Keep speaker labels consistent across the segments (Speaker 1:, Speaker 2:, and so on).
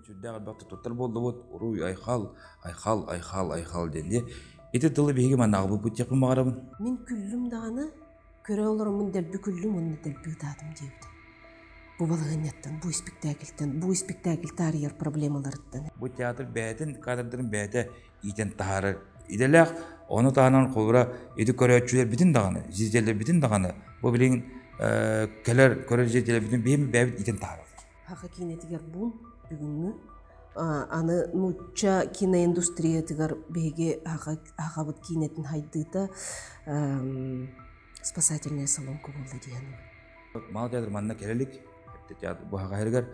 Speaker 1: Сүрдээх элбэхтик туттар буоллубут. Уруй, айхал, айхал, айхал, айхал диэн дии. Ити тылы биһиги манна аҕалбыппыт диэхпин баҕарабын.
Speaker 2: Мин күллүм даҕаны, көрө олороммун дэлби күллүм уонна дэлби ытаатым диэбитэ. Бу балаһыанньаттан, бу испиктээкилтэн, бу испиктээкил таарыйар проблемаларыттан.
Speaker 1: Бу театр бэйэтин кадрдарын бэйэтэ иитэн таһаарар идэлээх. Ону таһынан холобура ити көрөөччүлэрбитин даҕаны, зрителлэрбитин даҕаны бу билигин кэлэр көрөр зрителлэрбитин биһиги бэйэбит иитэн таһаарабыт.
Speaker 2: Саха киинэтигэр бу бүгүҥҥү аны нуучча киноиндустриятыгар биһиги сахабыт киинэтин хайдыыта спасательная соломка буолла диэн.
Speaker 1: Мал театр манна кэлэ илик. Театр бу хаһырыгар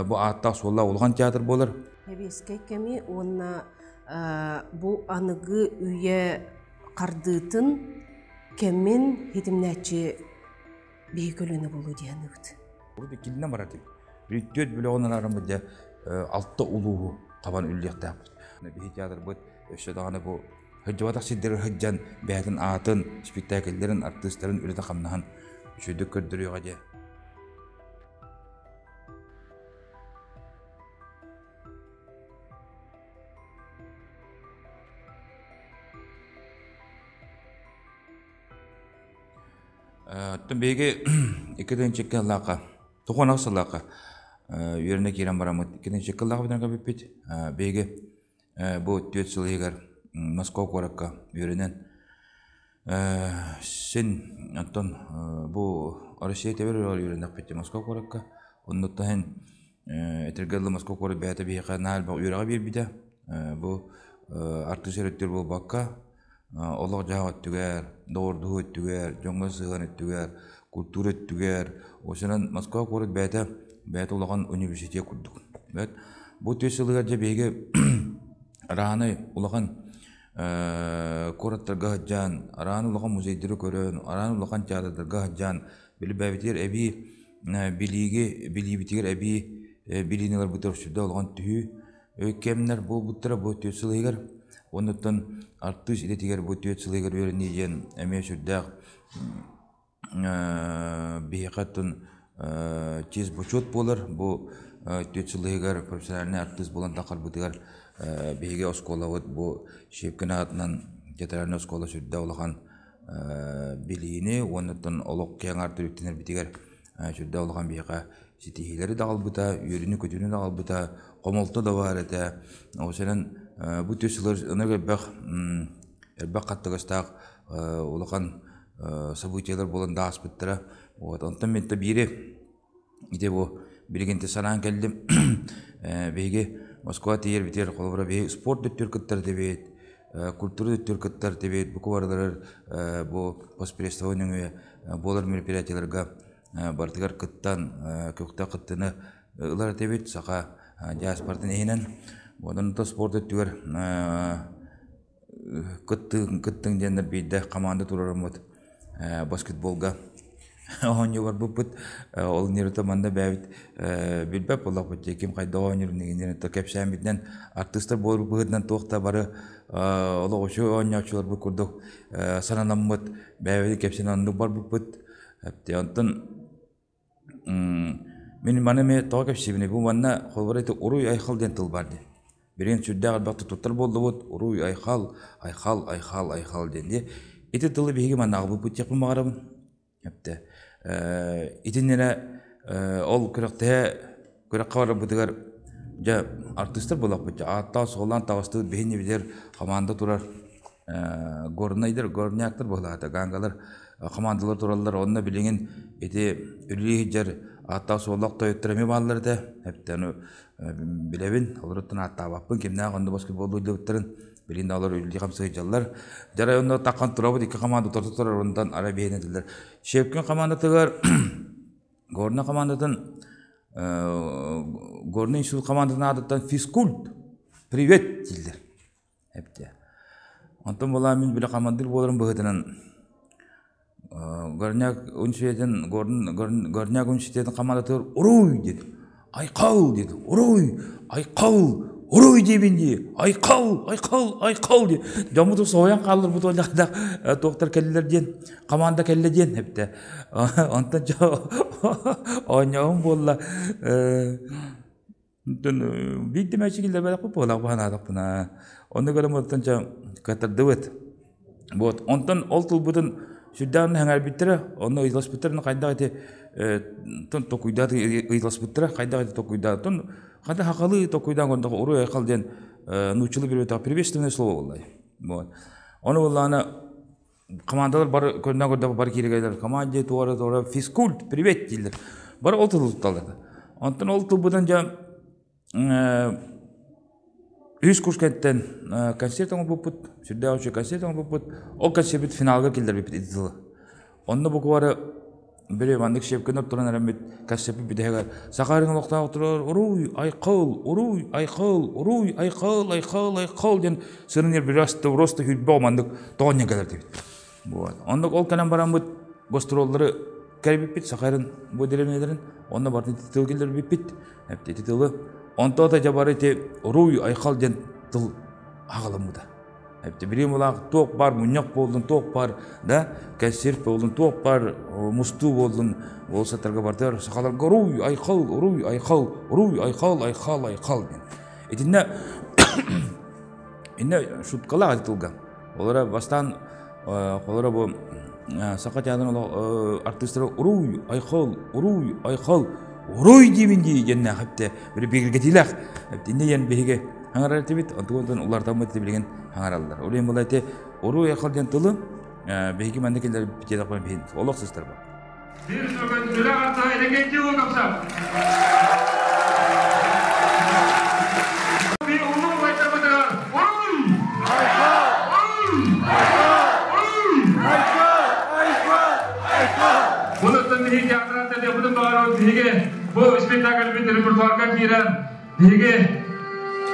Speaker 1: бу ааттаах суоллаах улахан театр буолар.
Speaker 2: Сэбиэскэй кэми уонна бу аныгы үйэ хардыытын кэмин хитимнээччи биһи көлүөнэ буолуо диэханыбыт.
Speaker 1: Урут иккилинэн барар этибит. Биир түөрт бөлөҕүнэн арааран дьэ алта улууһу хабан үллүөхтээхпит. Биһи театрбыт өссө даҕаны бу сылдьыбатах сирдэригэр сылдьан бэйэтин аатын, спектакльлэрин, артыыстарын үлэтин-хамнаһын үчүгэйдик көрдөрүөҕэ диэ. Оттон биһиги икки тыһыынча тоҕуон сыллаахха үөрэнэ киирэн бараммыт икки тыһыынча икки бүтэн кэлбиппит. Биһиги бу түөрт сыл иһигэр Москва куоракка үөрэнэн син оттон бу Россия тэбэр үөрэннэхпит Москва куоракка. Оннуттан иһин этэргэ дылы Москва куорат бэйэтэ биһиэхэ наһаа элбэх үөрэҕи биэрбитэ. Бу артыыс өрүттэр буолбакка олох-дьаһах өттүгэр, доҕордоһуу өттүгэр, дьоҥҥо сыһыан өттүгэр, культура өттүгэр, осунан Москва куорат бэйэтэ бэйэтэ улахан университет курдук. Бэт бу түс сылыгар дьэ биһиги араанай улахан куораттарга сылдьан, араан улахан музейдары көрөн, араан улахан театрдарга сылдьан, били бэйэбитигэр эбии билииги билиибитигэр эбии билиини ыларбытыгар сүрдээх улахан түһүү кэмнэр буолбуттара бу түөрт сыл иһигэр. Оннуттан артыыс идэтигэр бу түөрт сыл иһигэр үөрэнии диэн эмиэ сүрдээх биһиэхэ оттон чиэс бочуот буолар. Бу түөрт сыл иһигэр профессиональнай артыыс буолан таххарбытыгар биһиги оскуолабыт бу Щепкин аатынан театральнай оскуола сүрдээх улахан билиини уонна оттон олох киэҥ аартык үктэнэрбитигэр сүрдээх улахан биһиэхэ ситиһиилэри да аҕалбыта, үөрүүнү-көтүүнү да аҕалбыта, хомолто да баар этэ. Ол сэрэн бу түс сыллар ынырык элбэх элбэх хаттыгастаах улахан событиелар буолан да ааспыттара. Вот онтон мин биири ити бу билигин санаан кэллим биһиги Москва тиийэрбитигэр холобура биһиги спорт өттүгэр кыттар этибит, культура өттүгэр кыттар этибит, бука барыларыгар бу постпредство нөҥүө буолар мероприятиеларга барытыгар кыттан көхтөөх кыттыыны ылар этибит саха диаспоратын иһинэн. Онон спорт өттүгэр кыттыҥ кыттыҥ диэннэр биирдэ хамаанда туруораммыт баскетболга оонньуу барбыппыт. Ол нервта манна бэйэбит билбэт буоллахпыт дии ким хайдах оонньуурун игиннэрин кэпсээммитинэн артыыстар буолар быһыытынан туох да бары олох үчүгэй оонньооччуларбыт курдук сананаммыт бэйэбит кэпсэнэн оннук барбыппыт. Онтон мин маны эмиэ тоҕо кэпсиибиний бу манна холобура ити уруй-айхал диэн тыл баар дии. Билигин сүрдээх элбэхтик туттар буоллубут уруй-айхал, айхал, айхал, айхал диэн дии. Ити тылы биһиги манна аҕалбыппыт диэхпин баҕарабын. Эптэ итиннэрэ ол күрэхтэһэ күрэххэ барарбытыгар дьэ артыыстар буоллахпыт дьэ ааттаан-суоллаан таҕыстыбыт биһини билэр хамаанда турар горнайдар горняктар быһылаата гангалар хамаандалар тураллар онно билигин ити үлэлии сылдьар ааттаах суоллаах тойоттор эмиэ бааллар этэ эптэ ону билэбин олоруттан ааттаабаппын кимнээх онно баскетболлуу сылдьыбыттарын билигин да олор үлэлии хамсыы сылдьаллар дьэ онно таххан турабыт икки хамаанда утарыта турар онтон арай биһиэнэ этилэр Щепкин хамаандатыгар Горнай хамаандатын Горнай институт хамаандатын аатыттан физкульт привет дииллэр эптэ. Онтон буолаа мин били командир буоларым быһыытынан Горняк университетин Горняк университетин хамаандатыгар уруй диэт айхал диэт уруй айхал уруй диибин дии айхал айхал айхал дии дьоммутун соһуйан хаалларбыт уонна туохтар кэллилэр диэн команда кэллэ диэн эптэ онтон оонньообум буолла. Онтон биир да мээчик киллэрбэтэхпит буолаах баһанаатахпына. Онно көрөн оттон дьэ кыаттардыбыт. Вот. Онтон ол тылбытын сүрдээҕин сэҥээрбиттэрэ, онно ыйыталаспыттара хайдах ити токуйдаат ыйыталаспыттара, хайдах ити токуйдаат. Оттон хайдах хахалыы токуйдаан көрдөххө уруй айхал диэн нууччалыы билбэтэх приветственное слово буоллай. Вот. Ону буоллаҕына командалар бары көрүнэ көрдөх бары кииригэлэр команде туора туора физкульт привет дииллэр. Бары ол тылы тутталлар. Онтон ол тылбытын дьэ Үс курскайттан концерт оҥорбуппут, сүрдээх үчүгэй концерт оҥорбуппут. Ол концерпит финалга киллэрбиппит ити тылы. Онно буквары били маннык щепканар туран эрэммит концерпит бүтэһигэр Саха сирин олохтоохторугар уруй айхал, уруй айхал, уруй айхал, айхал, айхал диэн сырын просто просто хүрбэ маннык тоҕонньон кэлэр диэбит. Вот. Оннук ол кэлэн бараммыт гастроллары кэлбиппит Саха сирин бу дэриэбинэлэрин онно барытын ити тыл киллэрбиппит. Ити тылы онто да дьабары ити уруй айхал диэн тыл аҕаламмыта. Эпти билим улаах туох бар мунньах буоллун, туох бар да кэссир буоллун, туох бар мустуу буоллун, ол сатарга бардыр сахаларга уруй айхал, уруй айхал, уруй айхал, айхал, айхал диэн. Итиннэ инне шуткалаах тылга. Олора бастаан холоро бу саха театрын артыыстара уруй айхал уруй айхал уруй диибин дии диэннээх эптэ били бигэргэтиилээх иннэ диэн биһиги хаҥарар этибит онтон улартаммыт билигин хаҥараллар ол иһин була ити уруй айхал диэн тылы биһиги манна киллэр диэтэхпинэ биһин олох сыстарбат
Speaker 3: Биир сүгүн сүрэх артыһа Иннокентий Луковцев. Би улуу убайдарбытыгар уруй! Уруй! Уруй! Бұнықтан биһиги театран тәтеппитин баҕарабыт биһиги бу спектакльбит репертуарга киирэн биһиги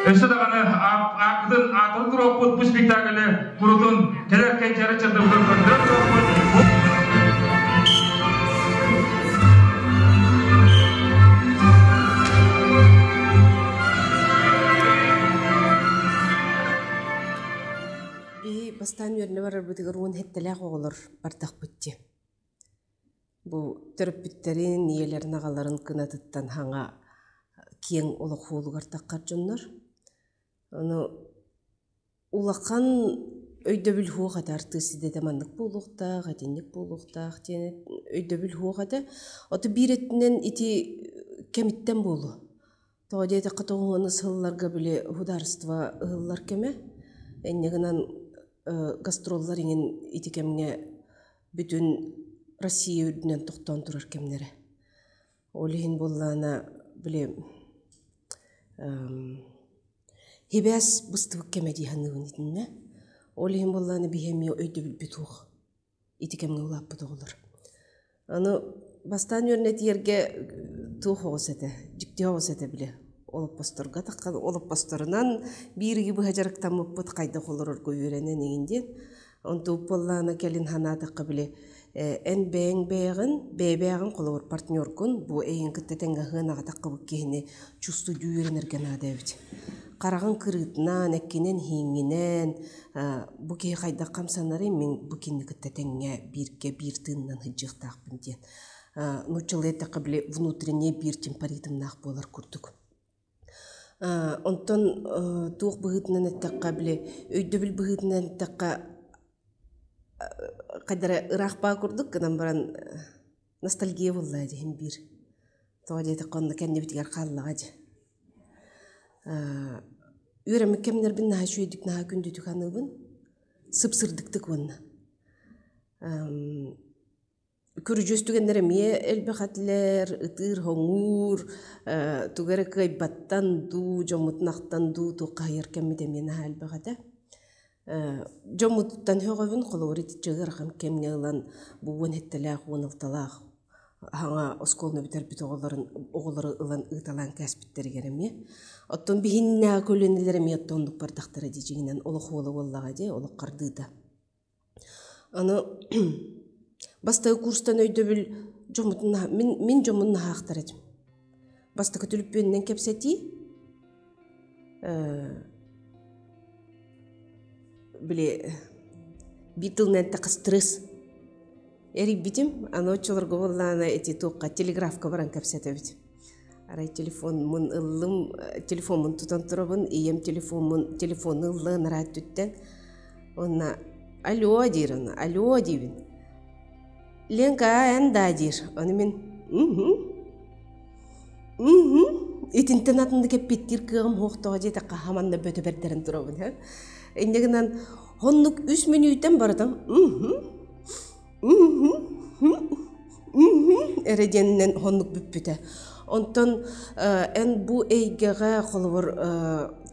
Speaker 3: өссө даҕаны ааккытын аатын туруохпут бу спектаклы курутун кэлэр кэнчээри чардыбытын көрдөрөн туруохпут.
Speaker 2: Биһи бастаан үөрэнэ барарбытыгар уон сэттэлээх оҕолор бардахпыт дии. Бу төрөппүттэрин, ийэлэрин, аҕаларын кынатыттан хаҥа киэҥ олох суолугар таххар дьоннор. Ону улахан өйдөбүл суох этэ артыыс идэтэ маннык буолуохтаах, итинник буолуохтаах диэн өйдөбүл суох этэ. Ото биир өттүнэн ити кэмиттэн буолуо. Тоҕо диэтэххэ тоҕуһуону сылларга били судаарыстыба ыһыллар кэмэ. Инньэ гынан гастроллар иҥин ити кэмҥэ бүтүн Россия үрдүнэн тохтоон турар кэмнэрэ. Ол иһин буоллаҕына били хибээс быстыбыт кэмэ дии саныыбын итиннэ. Ол иһин буоллаҕына биһи эмиэ өйдөбүлбүт суох ити кэмҥэ улааппыт оҕолор. Аны бастаан үөрэнэ тиийэргэ туох оҕус этэ, дьикти оҕус этэ били. Олоппосторго таххан олоппосторунан биир ыйы быһа дьарыктаммыппыт хайдах олорорго үөрэнэн иҥин диэн. Онтубут буоллаҕына кэлин санаатахха били эн бэйэҥ бэйэҕин, бэйэ-бэйэҕин холобур партнергун бу эйигин кытта тэҥҥэ аһыан аҕатаххыбыт киһини чувствуйдуу үөрэнэргэ наада эбит. Хараҕын кырыытынан, эккинэн, иһиҥҥинэн бу киһи хайдах хамсанарый, мин бу киһини кытта тэҥҥэ бииргэ биир тыынынан сылдьыахтаахпын диэн. Нууччалыы эттэххэ били внутренний биир темпоритмнаах буолар курдук. Онтон туох быһыытынан эттэххэ, били өйдөбүл быһыытынан эттэххэ, хайдах эрэ ыраах баа курдук гынан баран ностальгия буолла дии иһин биир. Тоҕо диэтэххэ онно кэннибитигэр хааллаҕа дии. Үөрэммит кэмнэрбин наһаа үчүгэйдик, наһаа күндүтүк саныыбын. Сып-сырдыктык уонна. Көрүдьүөс түгэннэр эмиэ элбэх этилэр, ытыыр-хоҥуур, тугу эрэ кыайбаттан дуу, дьоммутун ахтан дуу туоххаһыйар кэммит эмиэ наһаа элбэх этэ. Дьоммутуттан сөҕөбүн, холобур, итиччэ ыарахан кэмҥэ ылан бу уон сэттэлээх, уон алталаах хаҥа оскуоланы бүтэрбит оҕолорун оҕолору ылан ыыталаан кээспиттэригэр эмиэ. Оттон биһиннээҕи көлүөнэлэр эмиэ оттон оннук бардахтара дии дьиҥинэн олох уола буоллаҕа дии, олох хардыыта. Аны бастакы курстан өйдөбүл дьоммутун мин мин дьоммун наһаахтар этим. Бастакы түлүппүөнүнэн кэпсэтии били биир тылынан эттэххэ стресс эрийбитим. Аны оччолорго буоллаҕына ити туохха телеграфка баран кэпсэтэбит. Арай телефонмун ыллым, телефоммун тутан турабын, ийэм телефоммун телефону ылла ынараа өттүттэн. Уонна алло диир аны, алло диибин. Ленка, эн да диир. Ону мин угу угу итинтэн атыннык эппиэттиир кыаҕым суох тоҕо диэтэххэ хаманна бөтө бэрдэрэн турабын һэ. Инньэ гынан оннук үс мүнүүтэн барытым угу эрэ диэнинэн оннук бүппүтэ. Онтон эн бу эйгэҕэ холобур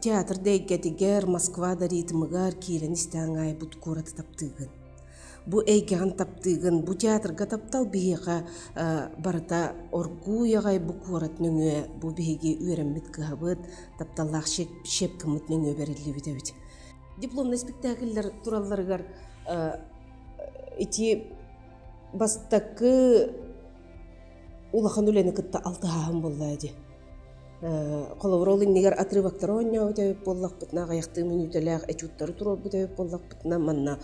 Speaker 2: театр да эйгэтигэр, Москва да ритмыгар киирэн истэҕиҥ аайы бу куораты таптыыгын. Бу эйгэҕин таптыыгын, бу театрга таптал биһиэхэ барыта оргууй аҕай бу куорат нөҥүө, бу биһиги үөрэммит кыһабыт, тапталлаах щепкаммыт нөҥүө бэриллибит эбит. Дипломнай спектакльлэр туралларыгар ити бастакы улахан үлэни кытта алтыһааһын буолла дии. Холобур, ол иннигэр отрывоктары оонньообут эбит буоллахпытына, аҕыйахтыы мүнүүтэлээх этюдтары туруорбут эбит буоллахпытына, манна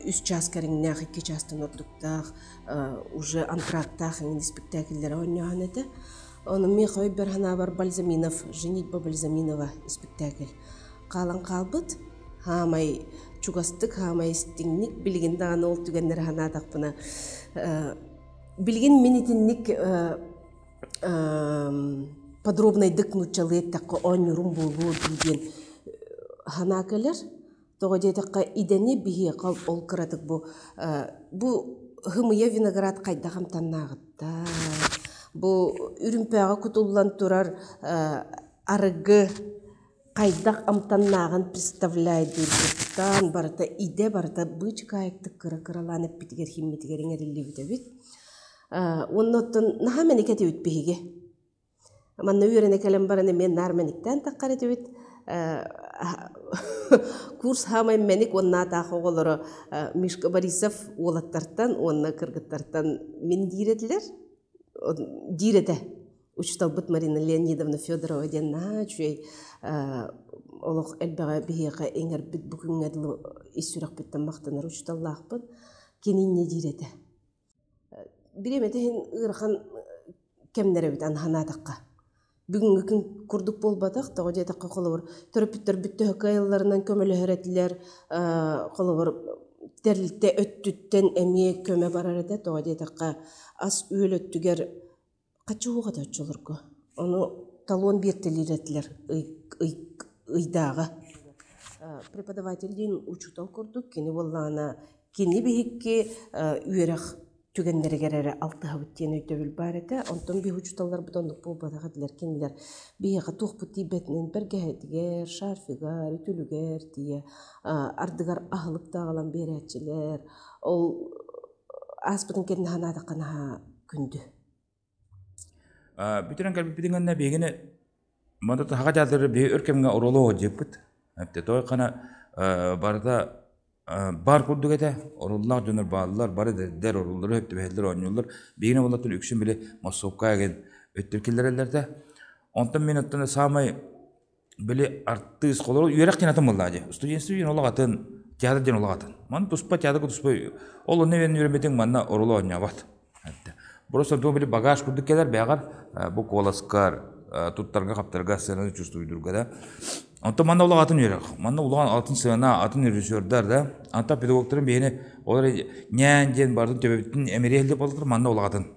Speaker 2: үс чаас кэриҥнээх, икки чаастан ордуктаах, уже антрактаах эҥин испиктээкиллэри оонньооһун этэ. Ону миэхэ өйбөр санаабар Бальзаминов, Женитьба Бальзаминова испиктээкил хаалан хаалбыт. Хаамай чугастык, хаамай истиҥник билигин даҕаны ол түгэннэри санаатахпына, билигин мин итинник подробнайдык нууччалыы эттэххэ оонньуурум буолуо дуу диэн санаа кэлэр. Тоҕо диэтэххэ, идэни биһиэхэ ол кыратык бу бу хымыйа виноград хайдах амтаннааҕыттан, бу үрүмпэҕэ кутуллан турар арыгы хайдах амтаннааҕын представляйдыыргыттан барыта идэ барыта быычыкаайыктык кыра-кыралаан эппитигэр химмитигэр иҥэриллибит эбит. Уонна оттон наһаа мэник этибит биһиги. Манна үөрэнэ кэлэн баран эмиэ наар мэниктээн таххар этибит. Курс хаамай мэник уонна атаах оҕолоро Мишка Борисов уолаттартан уонна кыргыттартан мин диир этилэр. Диир этэ. Учууталбыт Марина Леонидовна Федорова диэн наһаа үчүгэй олох элбэҕи биһиэхэ иҥэрбит бу күҥҥэ дылы ис сүрэхпиттэн махтанар учууталлаахпын. Кини инньэ диир этэ. Бириэмэтэ иһин ыарахан кэмнэр эбит аны санаатахха. Бүгүҥҥү күн курдук буолбатах, тоҕо диэтэххэ, холобур, төрөппүттэрбит төһө кыайалларынан көмөлөһөр этилэр, холобур, тэрилтэ өттүттэн эмиэ көмө барар этэ, тоҕо диэтэххэ, ас-үөл өттүгэр хаччы уох этэ оччолорго. Ону талон биэртэлиир этилэр ый, ый, ыйдааҕы. Преподаватель диэн учуутал курдук, кини буоллаҕына, кини биһикки үөрэх түгэннэригэр эрэ алтыһабыт диэн өйдөбүл баар этэ. Онтон биһи учууталларбыт оннук буолбатах этилэр. Кинилэр биһиэхэ туохпут тиийбэтинэн бэргэһэтигэр, шарфигар, үтүлүгэр тиийэ ардыгар аһылык да аҕалан биэрээччилэр. Ол ааспытын кэннэ санаатахха наһаа күндү.
Speaker 1: Бүтэрэн кэлбиппитин гэннэ биһигини манда таһаҕа театры биһи өр кэмҥэ оруолу оһдьыппыт. Той хана барыта бар курдук этэ. Оруоллаах дьоннор бааллар, бары эдэрдэр, оруоллары өп түбэһэллэр, оонньууллар. Биһигини буоллар үксүн били массовка эгин өттүр киллэрэллэр этэ. Онтон мин оттон саамай били артыыс холору үөрэх диэн атын буоллаа дии. Студенчество диэн олох атын, театр диэн олох атын. Маны туспа театрга туспа ол онно үөрэммитиҥ манна оруолу оонньообот. Просто туох били багаж курдук кэлэр бэҕэр бу куоласкар туттарга-хаптарга сыананы чувствуйдурга да. Онтон манна улахан атын үөрэх. Манна улахан атын сыана, атын режиссердар да. Антон педагогтарын биһини олор ньээн диэн бардын төбөбүтүн эмириэһилдик болтор манна улахан.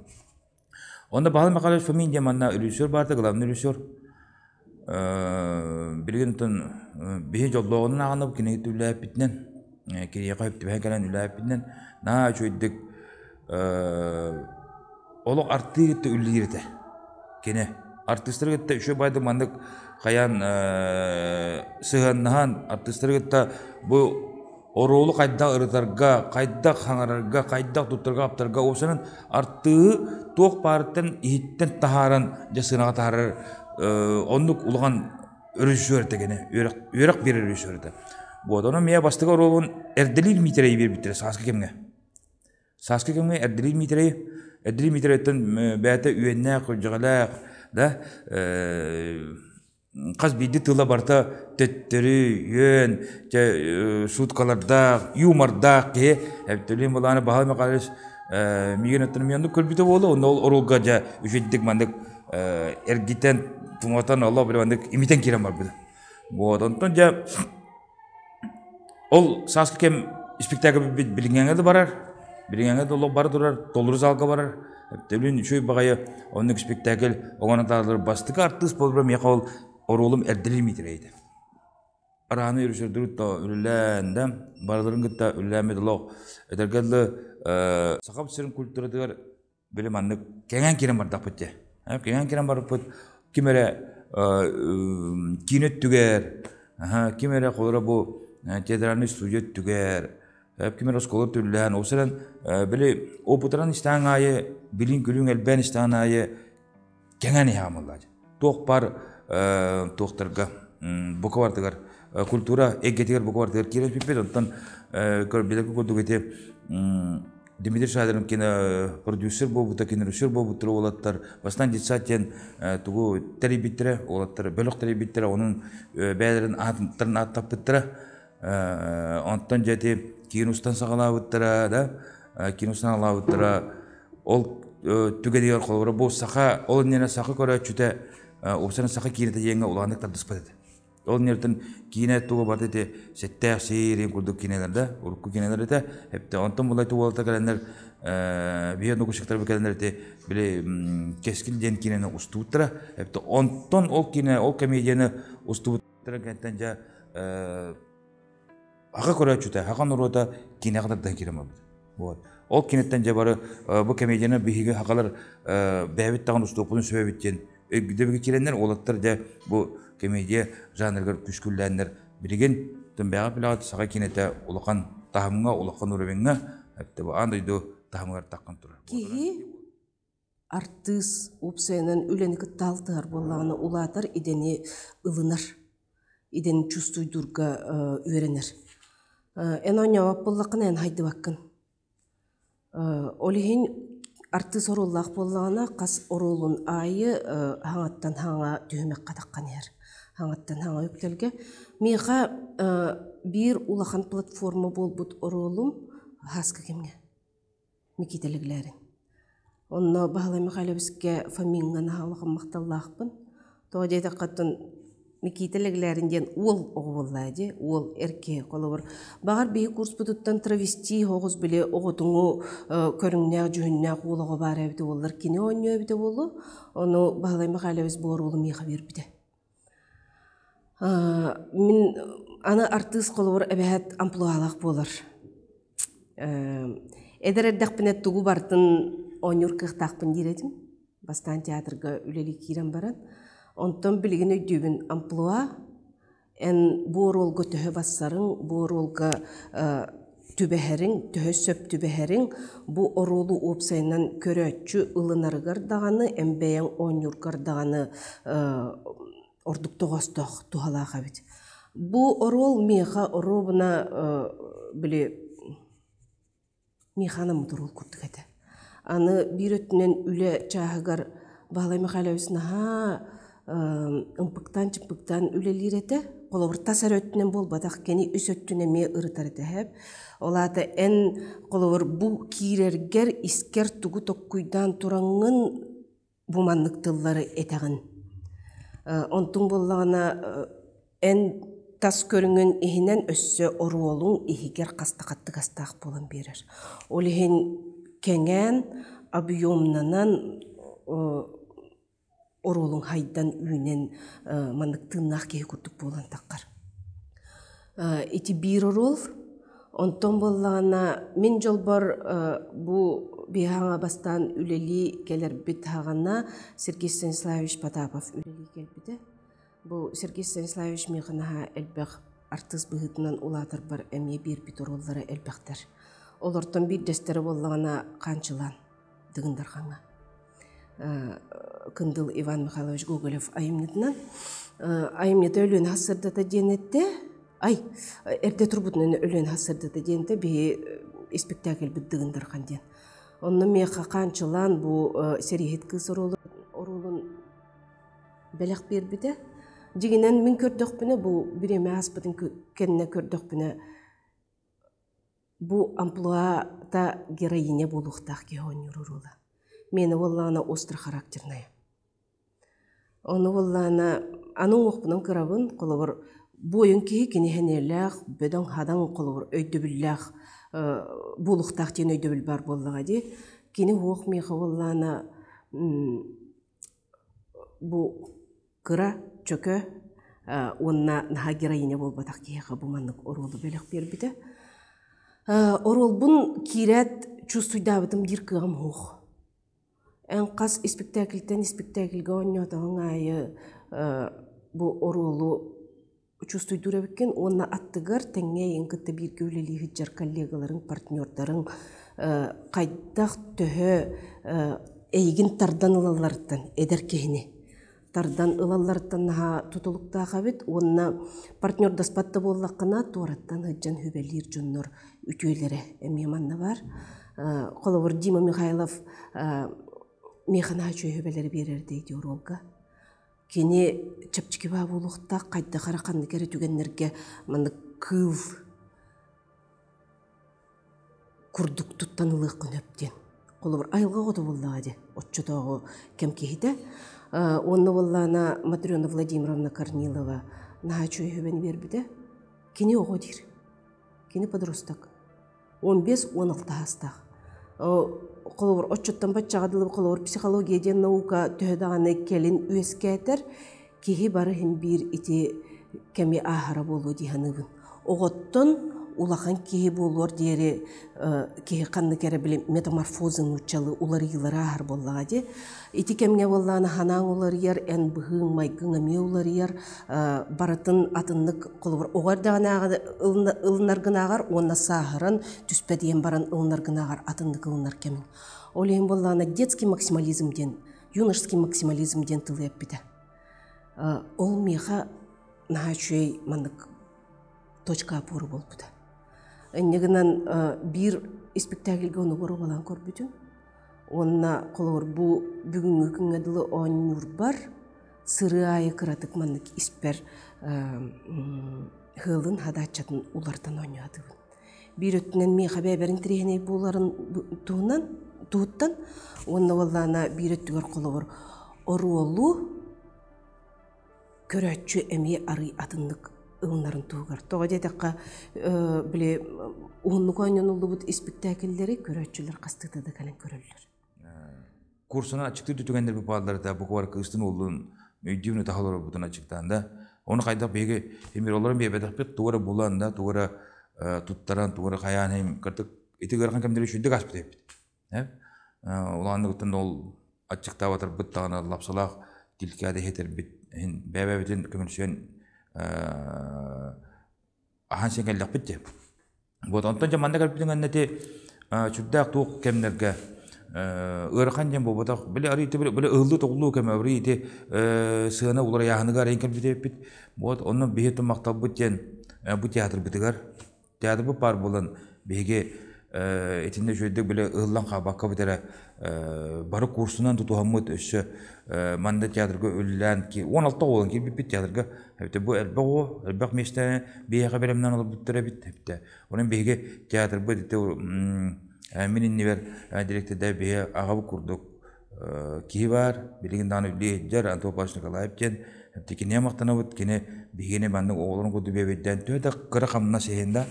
Speaker 1: Онно Баһылай Михайлович Фомин диэн манна режиссер баарта, главный режиссер. Билигин оттон биһи дьоллооҕунан ааҕынабыт кинигэ үлэлээппитинэн, киниэхэ түбэһэн кэлэн үлэлээппитинэн наһаа үчүгэйдик олох артыы кытта үлэлиир этэ. Кини артыыстары кытта үчүгэй баайдык маннык хайаан сыһыаннаһан артыыстары кытта бу оруолу хайдах ырытарга, хайдах хаҥарарга, хайдах туттарга-хаптарга уопсайынан артыыһы туох баарыттан иһиттэн таһааран дьэ сыанаҕа таһаарар оннук улахан режиссер этэ кини үөрэх үөрэх биэрэр режиссер этэ. Вот онон миэ бастакы оруолун Эрдэлиир Миитэрэйи биэрбиттэрэ сааскы кэмҥэ. Сааскы кэмҥэ Эрдэлиир Миитэрэйи Эрдэлиир Миитэрэйиттэн бэйэтэ үөннээх, күрдьэҕэлээх да хас биирдии тыла барыта төттөрү, үөн, чэ шуткалардаах, юмордаах киһи эптэлиин былааны Баһылай Михайлович миигин оттон миэнник көрбүтэ буолуо, онно ол оруолга дьэ үчүгдик маннык эргитэн туҥатан олох били маннык имитэн киирэн барбыта. Вот онтон дьэ ол сааскы кэм испиктээкил билиҥҥэ да барар, билиҥҥэ да олох бара турар, толору залга барар. Төлүүн үчүгэй баҕайы оннук испиктээкил оҥорон таһаарар бастакы артыыс буолбута миэхэ ол оруолум эрдэлиир Миитэрэй этэ. Арааны режиссердур то үлэлээн да барыларын кытта үлэлээммит олох этэргэ дылы Сахам сирин культуратыгар били маннык кэҥээн киирэн бардахпыт дии. Кэҥээн киирэн барбыппыт ким эрэ киинэ өттүгэр, ким эрэ холоро бу театральный студия өттүгэр, ким эрэ оскуола түллээн, ол сирэн били опытынан истээн аайы, билиҥ-күлүҥ элбээн истээн аайы кэҥээн иһэҕин буоллааччы. Туох баар туохтарга бука бардыгар культура эйгэтигэр бука бардыгар киирэн бүппүт. Онтон билэргэ курдук ити Дмитрий Шадрин кино продюсер буолбута, кинорежиссер буолбуттара уолаттар бастаан детсад диэн тугу тэрийбиттэрэ, уолаттар бөлөх тэрийбиттэрэ, онон бэйэлэрин ааттарын ааттаппыттара. Онтон дьэ ити киин устан саҕалаабыттара да, киин устан саҕалаабыттара. Ол түгэнигэр холобура бу саха ол иннинэ саха көрөөччүтэ уопсайынан саха киинэтэ диэҥҥэ улаханнык тардыспат этэ. Ол иннинэ киинэ туга барыта ити сэттээх сиирин курдук киинэлэр да, урукку киинэлэр этэ. Эптэ онтон булай уолата кэлэннэр биһиэ нукушиктар кэлэннэр ити били Кэскил диэн киинэни устубуттара. Эптэ онтон ол киинэ ол комедияны устубуттара кэнтэн дьэ Аха көрөөччүтэ, аха норуота киинэҕэ тардан киирэн барбыт. Вот. Ол киниттэн дьэ бары бу комедияны биһиги хахалар бэйэбит даҕаны устуоппутун сөбөбүт диэн өйдөбүлгэ киирэннэр уолаттар дьэ бу комедия жанрыгар күскүллээннэр билигин бэҕэ билэҕит саха киинэтэ улахан таһымҥа, улахан уровеньҥа бу аан дойду таһымыгар таххан турар.
Speaker 2: Киһи артыыс уопсайынан үлэни кытта алтыһар буоллаҕына улаатар идэни ылынар, идэни чувствуйдуурга үөрэнэр. Эн оонньообот буоллаххына эн хайдыбаккын. Ол иһин артыыс оруоллаах буоллаҕына хас оруолун аайы хаҥаттан хаҥа түһүмэххэ таххан иһэр. Хаҥаттан хаҥа үктэлгэ. Миэхэ биир улахан платформа буолбут оруолум Һааска кэмҥэ. Никита Леглярин. Онно Баһылай Михайловичка Фомиҥҥа наһаа улахан махталлаахпын. Тоҕо диэтэххэ, оттон Никита Леглярин диэн уол оҕо буоллаа дии, уол эр киһи холобур. Баҕар биһи курспутуттан травести оҕус били оҕотуҥу көрүҥнээх, дьүһүннээх уол оҕо баар эбитэ буоллар, кини оонньуо эбитэ буолуо. Ону Баһылай Михайлович бу оруолу миэхэ биэрбитэ. Мин аны артыыс холобур эбэһээт амплуалаах буолар. Эдэр эрдэхпинэ тугу барытын оонньуур кыахтаахпын диир этим. Бастаан театрга үлэлии киирэн баран. Онтон билигин өйдүүбүн амплуа эн бу оруолга төһө бассарыҥ, бу оруолга түбэһэриҥ, төһө сөп түбэһэриҥ, бу оруолу уопсайынан көрөөччү ылынарыгар даҕаны, эн бэйэҥ оонньуургар даҕаны ордук тоҕоостоох, туһалаах эбит. Бу оруол миэхэ оруобуна били миэхэ анаммыт оруол курдук этэ. Аны биир өттүнэн үлэ чааһыгар Баһылай Михайлович наһаа ымпыктаан-чымпыктаан үлэлиир этэ. Холобур, тас эрэ өттүнэн буолбатах, кини үс өттүн эмиэ ырытар этэ эһэп. Ол аата эн холобур бу киирэргэр искэр тугу токкуйдаан тураҥҥын бу маннык тыллары этэҕин. Онтуҥ буоллаҕына эн тас көрүҥүн иһинэн өссө оруолуҥ иһигэр хаста хаттыгастаах буолан биэрэр. Ол иһин кэҥээн, объемнанан оруолуҥ хайдан үүнэн маннык тыыннаах киһи курдук буолан таххар. Ити биир оруол. Онтон буоллаҕына мин дьолбор бу биһиэхэ бастаан үлэлии кэлэрбит саҕана Сергей Станиславович Потапов үлэлии кэлбитэ. Бу Сергей Станиславович миэхэ наһаа элбэх артыыс быһыытынан улаатарбар эмиэ биэрбит оруоллара элбэхтэр. Олортон биирдэстэрэ буоллаҕына Хаанчылаан Дыгын Дархаҥҥа. Кындыл Иван Михайлович Гоголев айымньытынан айымньыта Өлүөнэ сырдата диэн этте. Ай, эрдэ турбутунан Өлүөнэ сырдата диэн этэ биһи испиктээкилбит Дыгын Дархан диэн. Онно миэхэ хаанчылаан бу сэрииһит кыыс оруолун бэлэх биэрбитэ. Дьиҥинэн мин көрдөхпүнэ бу бириэмэ ааспытын кэннэ көрдөхпүнэ Бу амплуата героиня буолуохтаах киһи оонньуур оруола. Миэнэ буоллаҕына острохарактерная. Ону буоллаҕына аны уҥуохпунан кырабын, холобур, буойун киһи кини сэниэлээх, бөдөҥ-хадаҥ холобур өйдөбүллээх буолуохтаах диэн өйдөбүл баар буоллаҕа дии. Кини уох миэхэ буоллаҕына бу кыра, чөкө уонна наһаа героиня буолбатах киһиэхэ бу маннык оруолу бэлэх биэрбитэ. Оруолбун киирээт чувствуйдаабытым диир кыаҕым суох. Эн хас испиктээкилтэн испиктээкилгэ оонньоотоҕуҥ аайы бу оруолу чувствуйдуур эбиккин уонна аттыгар тэҥҥэ эйигин кытта бииргэ үлэлии сылдьар коллегаларыҥ, партнердарыҥ хайдах төһө эйигин тардан ылалларыттан эдэр киһини тардан ылалларыттан наһаа тутулуктаах эбит уонна партнердаспат да буоллаххына туораттан сылдьан сүбэлиир дьоннор үтүөлэрэ эмиэ манна баар. Холобур, Дима Михайлов миэхэ наһаа үчүгэй сүбэлэри биэрэр дии оруолга. Кини чэпчэки баа буолуохтаах, хайдах эрэ ханнык эрэ түгэннэргэ маннык кыыл курдук туттан ылыаххын сөп диэн. Холобур, айылҕа оҕото буоллаҕа дии, оччотооҕу кэм киһитэ. Уонна буоллаҕына Матрена Владимировна Корнилова наһаа үчүгэй сүбэни биэрбитэ. Кини оҕо диир. Кини подросток. 15-16 саастаах. Холобур, оччоттон баччаҕа дылы холобур психология диэн наука төһө даҕаны кэлин үөскээтэр, киһи бары иһин биир ити кэми ааһара буолуо дии саныыбын. Оҕоттон улахан киһи буолуор диэри киһи ханнык эрэ били метаморфоза нууччалыы уларыйыылары ааһар буоллаҕа дии. Ити кэмҥэ буоллаҕына санааҥ уларыйар, эн быһыыҥ-майгыҥ эмиэ уларыйар, барытын атыннык холобур оҕо эрдэҕинээҕи ылынаргынааҕар уонна сааһыран түспэтийэн баран ылынаргынааҕар атыннык ылынар кэмиҥ. Ол иһин буоллаҕына детский максимализм диэн, юношеский максимализм диэн тылы эппитэ. Ол миэхэ наһаа үчүгэй маннык точка опоры буолбута. Инньэ гынан биир испиктээкилгэ ону боруобалаан көрбүтүм. Уонна холобур бу бүгүҥҥү күҥҥэ дылы оонньуурбар сырыы аайы кыратык маннык испэр ыалын хадааччатын уларытан оонньоотубун. Биир өттүнэн миэхэ бэйэбэр интэриэһинэй буоларын туһунан туһуттан уонна уоллаана биир өттүгэр холобур оруолу көрөөччү эмиэ арый атыннык ылынарын туһугар. Тоҕо диэтэххэ, били уһуннук оонньонуллубут испиктээкиллэри көрөөччүлэр хастыыта да кэлэн көрөллөр.
Speaker 1: Курсунан аччыктыыр түгэннэр бааллар да бу кубар кыыстын уоллун өйдүүн ытаһал олорбутун аччыктаан да ону хайдах биһиги эмир олорон биэрбэтэхпит тугу эрэ булан да тугу эрэ туттаран тугу эрэ хайаан иһин кырдык ити ыарахан кэмнэри үчүгдүк ааспыт эбиппит улаанныгыттан ол аччыктаабатарбыт даҕаны лапсалаах тилкээдэ иһитэрбит иһин бэйэ-бэйэбитин көмөлөсүөн аһаан сиэн кэллэхпит дии. Вот онтон дьэ манна кэлбитиҥ кэннэ ити сүрдээх туох кэмнэргэ ыарахан диэн буолбатах. Били арый ити били ыһыллыы-тоҕуллуу кэмэ арый ити сыана уларыйааһыныгар арыйан кэлбит эбиппит. Вот онно биһи махталбыт диэн бу театрбытыгар театрбыт баар буолан биһиги итиннэ үчүгэйдик били ыһыллан хаалбаккабыт эрэ бары курсунан тутуһаммыт өссө манна театрга үлэлээн 16 буолан киирбиппит театрга эбитэ бу элбэх оҕо элбэх миэстэни биһиэхэ бэлэмнээн олорбуттар эбит эбитэ онон биһиги театрбыт ити мин иннибэр директорда биһи аҕабыт курдук киһи баар билигин даҕаны үлэлии сылдьар Антон Павлович Николаев диэн кинигэ махтанабыт кини биһигини маннык оҕолорун курдук биэбэйдээн төһө да кыра хамнас иһин да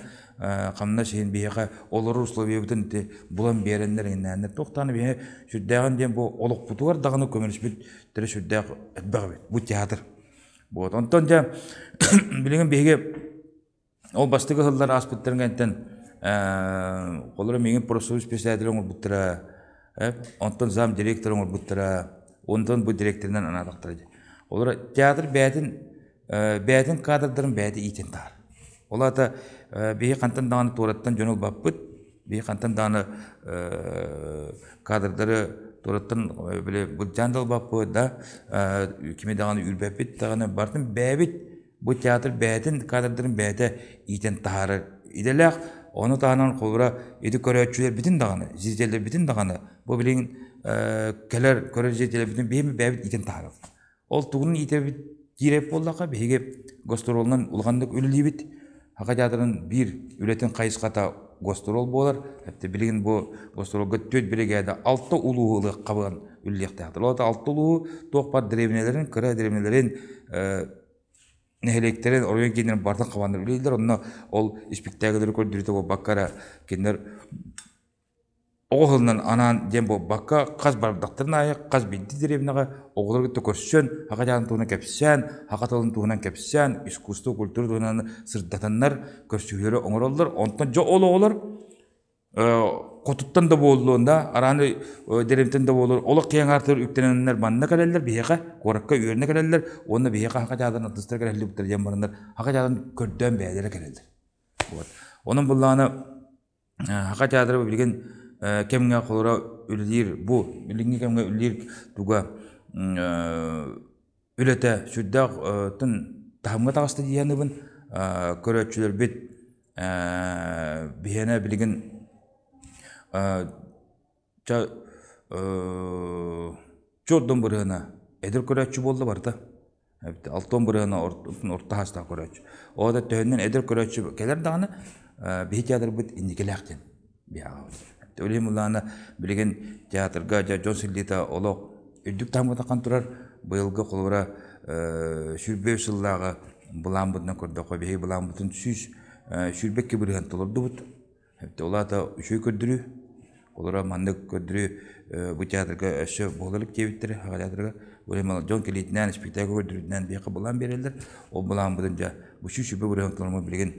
Speaker 1: хамнас иһин биһиэхэ олорор условиябытын ити булан биэрэннэр иҥнээннэр туох даҕаны биһи сүрдээҕин диэн бу олохпутугар даҕаны көмөлөспүттэрэ сүрдээх элбэх эбит бу театр вот онтон дьэ билигин биһиги ол бастакы сыллар ааспыттарын кэнниттэн холоро миигин профсоюз председателэ оҥорбуттара онтон зам директор оҥорбуттара онтон бу директорынан анаатахтара дии олоро театр бэйэтин бэйэтин кадрдарын бэйэтэ иитэн таһар ол аата биһи хантан даҕаны туораттан дьону ылбаппыт биһи хантан даҕаны кадрдары туораттан били былдьаан да ылбаппыт да кими даҕаны үүрбэппит даҕаны барытын бэйэбит Бу театр бэйэтин кадрдарын бэйэтэ иитэн таһаарар идэлээх. Ону таһынан холобура ити көрөөччүлэрбитин даҕаны, зрителлэрбитин даҕаны бу билигин кэлэр көрөр зрителлэрбитин биһиги бэйэбит иитэн таһаарабыт. Ол тугун иитэбит диир буоллахха биһиги гастролунан улаханнык үлэлиибит. Саха театрын биир үлэтин хайысхата гастрол буолар. Эптэ билигин бу гастролга түөрт биригээдэ алта улууһу ылыах хабыан үлэлиэхтээхтэр. Ол алта улууһу туох баар дэриэбинэлэрин, кыра дэриэбинэлэрин нэһилиэктэрин, оройуон кииннэрин барытын хабаннар үлэлииллэр. Онно ол испиктээкиллэри көрдөрүүтэ буолбакка эрэ кинилэр Оҕо сылынан анаан диэн буолбакка, хас бардахтарын аайы хас биирдии дэриэбинэҕэ оҕолору кытта көрсөн, саха дьаһалын туһунан кэпсээн, саха тылын туһунан кэпсээн, искусство, культура туһунан сырдатаннар көрсүһүүлэри оҥороллор. Онтон дьэ ол оҕолор хотуттан да буоллун да, арааны дэриэбинэттэн да буоллун, олох киэҥ аартыгар үктэнэннэр манна кэлэллэр, биһиэхэ куоракка үөрэнэ кэлэллэр уонна биһиэхэ саха дьаһалын артыыстара кэлэллибиттэр диэн бараннар саха дьаһалын көрдөөн бэйэлэрэ кэлэллэр. Вот. Онон буллаҕына Саха театра билигин кэмҥэ холоро үлэлиир бу билиҥҥи кэмҥэ үлэлиир туга үлэтэ сүрдээх таһымҥа таҕыста дии саныыбын. Көрөөччүлэрбит биһиэнэ билигин чордон бырыһына эдэр көрөөччү буолла барыта. Алтан бырыһына орто саастаах көрөөччү. Ол да төһөннөн эдэр көрөөччү кэлэр даҕаны биһи театрбыт инникилээх диэн биһиэхэ. Ол иһин былаана билигин театрга дьон сылдьыыта олох үрдүк таһымҥа таххан турар. Быйылгы холобура 105 сыллааҕы былааммытынан көрдөххө биһиги былааммытын 122 бырыһыан толордубут. Ол аата үчүгэй көрдөрүү. Олоро маннык көрдөрүү бу театрга өссө буола илик диэбиттэрэ, Саха театрыгар. Бу дьон кэлиитинээн, испиктээкил көрдөрүүтүнээн биһиэхэ былаан биэрэллэр. Ол былааммытын дьэ бу сүүс бырыһыан толормо билигин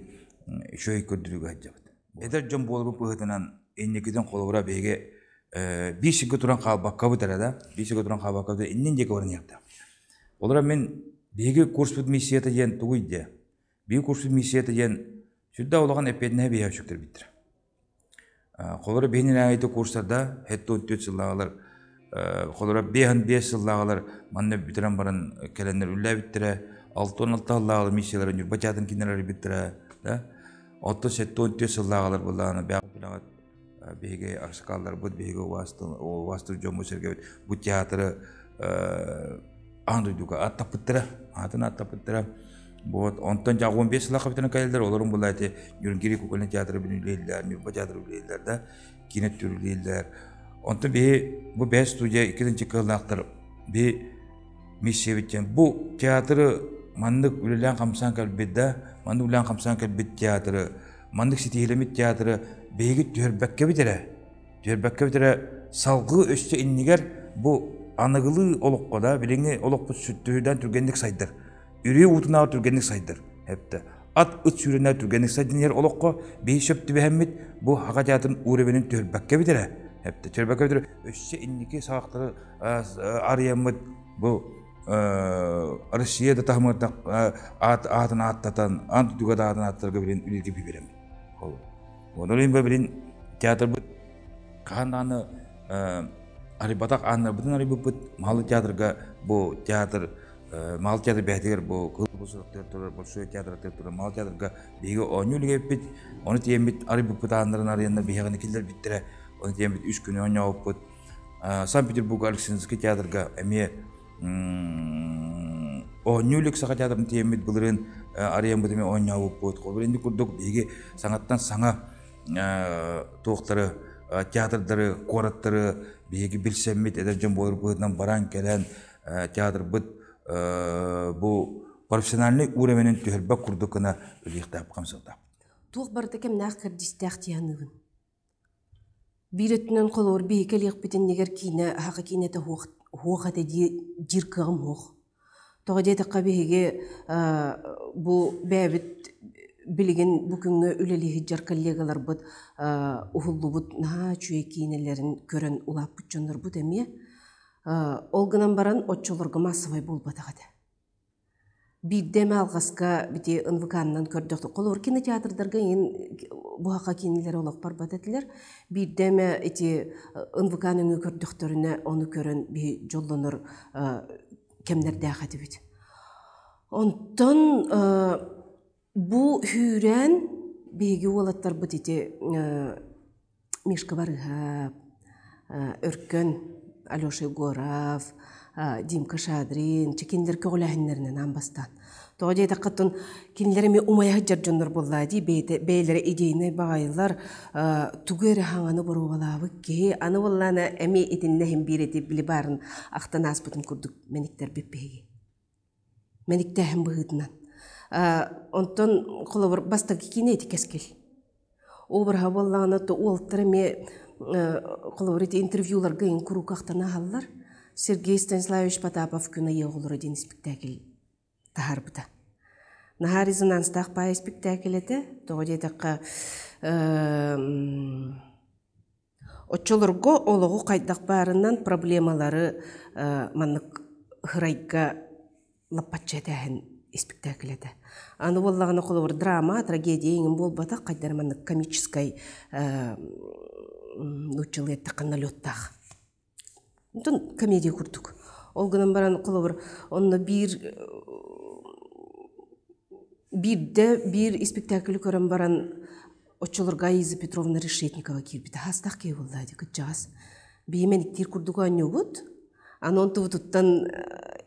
Speaker 1: үчүгэй көрдөрүүгэ сылдьабыт. Эдэр дьон буоларбыт быһыытынан инникитин холобура биһиги биир сиргэ туран хаалбаккабыт эрэ да, биир сиргэ туран хаалбаккабыт иннин диэки баран иһиэхтээх. Олоро мин биһиги курспут миссията диэн тугуй диэ? Биир курсун миссията диэн сүрдээх улахан эппиэтинэһи биһиэхэ сүктэрбиттэрэ. Холоро биһини ити курсарда 74 сыллааҕылар холоро 55 сыллааҕылар манна бүтэрэн баран кэлэннэр үллээбиттэрэ 66 сыллааҕылар миссиялара Ньурба театрын кинилэр арыйбыттара да оттон 74 сыллааҕылар былаана бэҕэт биһиги аксакалларбыт биһиги убаастыыр дьоммут сэргэбит бу театры аан дойдуга аттаппыттара аатын аттаппыттара вот онтон дьэ 15 сыллаах бүтэн кэлэллэр олорун була ити Нюрнгири кукольный театры үлэлииллэр Ньурба театры үлэлииллэр да киинэ үлэлииллэр онтон биһи бу бэс студия икки кыаллаахтар би миссиябит диэн бу театры маннык үлэлээн хамсаан кэлбит да маннык үлэлээн хамсаан кэлбит театры маннык ситиһилэммит театры биһиги түһэрбэккэбит эрэ түһэрбэккэбит эрэ салгыы өссө иннигэр бу аныгылыы олоххо да билиҥҥи олохпут сүттүһүдэн түргэнник сайдар үрүө уутунааҕы түргэнник сайдар эптэ ат ыт сүүрэнэ түргэнник сайдан иһэр олоххо биһи сөп түбэһэммит бу Саха театрын уровенин түһэрбэккэбит эрэ эптэ түһэрбэккэбит эрэ өссө инники саҕахтары арыйаммыт бу Россия да таһымыгар аатын ааттатан, аан дойдуга да аатын ааттарга билин үлэлги биэрэммит. Ол. Онон иһин билин театрбыт хаһан даҕаны арыйбатах ааннарбытын арыйбыппыт Малы театрга бу театр Мал театр бэйэтигэр бу Кыһыл Босуруктар турар Большой театр турар Мал театрга биһиги оонньуу илигэппит ону тиийэммит арыйбыппыт ааннарын арыйаннар биһиэхэни киллэрбиттэрэ ону тиийэммит үс күн оонньообуппут Санкт-Петербург Александринский театрга эмиэ оонньуу илик саха театрын тиийэммит былырыын арыйаммыт эмиэ оонньообуппут. Холобур инник курдук биһиги саҥаттан саҥа туохтары театрдары, куораттары биһиги билсэммит эдэр дьон буолар быһыытынан баран кэлэн театрбыт бу профессиональный уровенин түһэрбэт курдук гына үлэлиэхтээх хамсыахтаахпыт.
Speaker 2: Туох барыта кэмнээх кэрдиистээх дии саныыбын. Биир өттүнэн холобур биһи кэлиэхпит иннигэр киинэ саха киинэтэ уһуох этэ диир кыаҕым суох. Тоҕо диэтэххэ биһиги бу бэйэбит билигин бу күҥҥэ үлэлии сылдьар коллегаларбыт уһуллубут наһаа үчүгэй киинэлэрин көрөн улааппыт дьоннорбут эмиэ. Ол гынан баран оччолорго маассабай буолбатах этэ. Биирдэ эмэ алҕаска бити НВК-нан көрдөхтө. Холобур, кинотеатрдарга иҥин буһаха кинилэр олох барбат этилэр. Биирдэ эмэ ити НВК нөҥүө көрдөхтөрүнэ, ону көрөн биһи дьоллонор кэмнэрдээх этибит. Онтон бу сүүрээн биһиги уолаттарбыт ити Мишка Барыһап, Өркөн Алеша Егоров, Димка Шадрин, чэ кинилэр көҕүлээһиннэринэн аан бастаан. Тоҕо диэтэххэ оттон кинилэр эмиэ умайа сылдьар дьоннор буоллаа дии бэйэтэ бэйэлэрэ идейнай баҕайылар тугу эрэ хаҥаны боруобалаабыт киһи аны буоллаана эмиэ итиннэ иһин биир эти били баарын ахтан ааспытым курдук мэниктэрбит биһиги. Мэниктээһин быһыытынан. Онтон холобур бастакы киинэ ити кэскил. Обраһа буоллаҕына то уолаттар эмиэ холобур ити интервьюларга иҥ куруук ахтан аһаллар. Сергей Станиславович Потапов «Күн айыы оҕолоро» диэн испиктээкил таһаарбыта. Наһаа резонанстаах баай испиктээкил этэ. Тоҕо диэтэххэ оччолорго олоҕу хайдах баарынан проблемалары маннык һырайга лаппаччы этээһин испиктээкил этэ. Аны буоллаҕына холобур драма, трагедия иҥин буолбатах, хайдах маннык комическай нууччалыы эттэххэ налеттаах. Онтон комедия курдук. Ол гынан баран холобур онно биир биирдэ биир испиктээкили көрөн баран оччолорго Аиза Петровна Решетникова киирбитэ. Хаастаах киһи буолла дии кырдьаҕас. Биһи мэниктиир курдук оонньуубут. Аны онтубутуттан